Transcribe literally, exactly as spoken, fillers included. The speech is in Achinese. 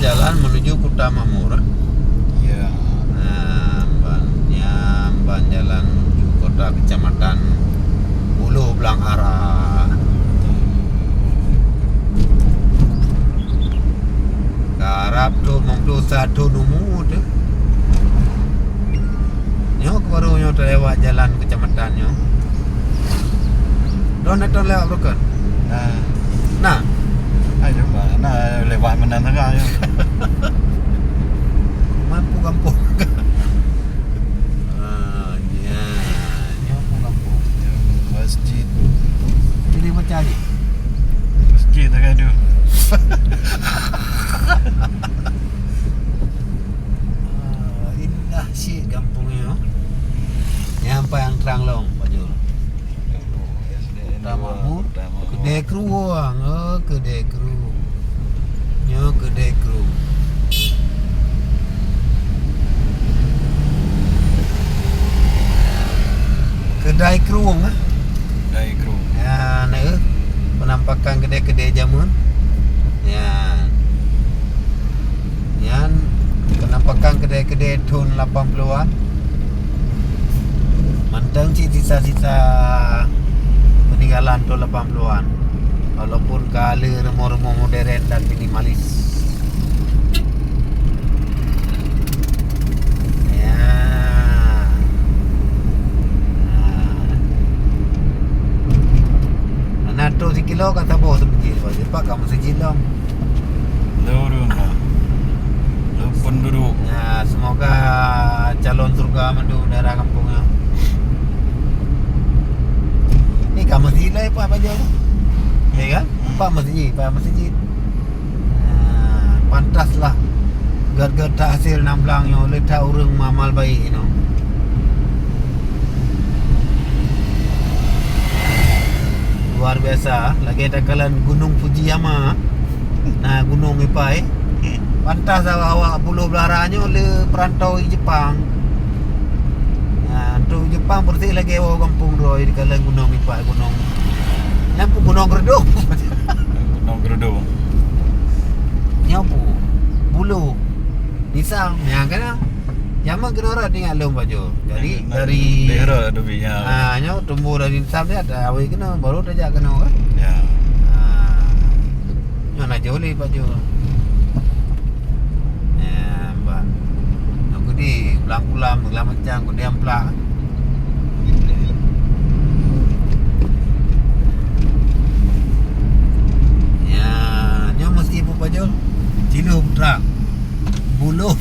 Jalan menuju Kota Makmur. Ya. Nah, ban, nyan ban jalan menuju kota kecamatan Pulo Blang Ara. Karab thon limong ploh satu umu teuh. Nyoe keuh baru nyoe teulewat jalan kecamatan nyoe. Droeneuh na lewat Broken? Nah. Nah. Ayo, bah, nah, lewat meunan saga, ayo. Mampu gampông. Ah, ya. Nyoe pun gampông. Masjid. Jadi macam ni. Masjid tak ada. Ah, indah sih gampông nyoe. Nyampai ang terang long, Pak Jul. Kota Makmur, Kota Makmur. Keudè krueng, oh, keudè krueng. Nyoe keudè krueng. Keudè krueng, ah. Keudè krueng. Ya, nah, eh. Penampakan keudè-keudè jameun. Ya. Nyan penampakan keudè-keudè thon lapan puluhan. Mantong cit sisa-sisa peninggalan thon lapan puluhan. Walaupun ka le rumoh-rumoh modern dan minimalis. Ya. Nah, na trok sikilo ka saboh seumeujid, Pak. Sipak ka meuseujid lom. Lôn ureueng ka. Lôn peududuek. Ya, semoga calon syurga mandum daerah gampông nyoe. Ni ka meuseujid lé, Pak, bajèe nyoe. Ya kan? Hmm. Pak meuseujid, Pak meuseujid. Ah, pantaslah gèt-gèt that hasil nam blang nyoe lé that ureueng meuamal baik nyoe. Luar biasa, lagèe takalon Gunong Fujiyama. Nah, Gunong Ipai. Pantas awak-awak Pulo Blang Ara nyoe lé peurantau di Jepang. Nah, trok Jepang beureuséh lagèe woe gampông droe takalon Gunong Ipai, gunong. Nyan pun Gunong Geurdong. Gunong Geurdong. Nyoe pun Pulo Nisang, nyan kan. Jameun keunoe rot ingat lôn, Pak Jo. Jadi, dari daerah Dubi, ya. Ah, nyoe tumbuh dari Nisang dia, ada awai keunoe, baru tajak keunoe kan. Ya. Ah. Nyoe na jih lé, Pak Jo. Ya, bah. Nyoe keudéh, blang kulam, segala macam, keudéh amplak. Ya, nyoe meusti peupajoh. Cilok putra. Buluh.